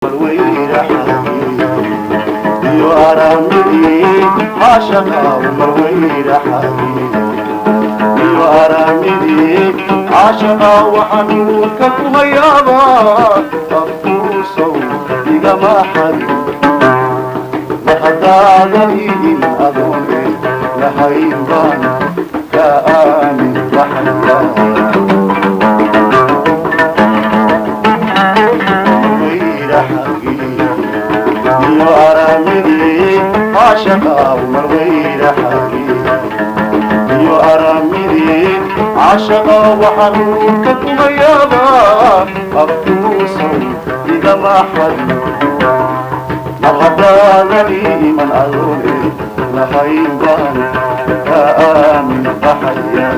Marweyraxagii iyo aramidii caashaqa, marweyraxagii iyo aramidii caashaqa, waxaan uurka ku hayaabaa afkuusow igama xadin. Mar haddaadan iiman adoone lahayn baan ka aamin baxaya. Marweyraxagii iyo aramidii caashaqa, marweyraxagii iyo aramidii caashaqa, waxaan uurka ku hayaabaa afkuusow igama xadin. Mar haddaadan iiman adoone lahayn baan ka aamin baxaya.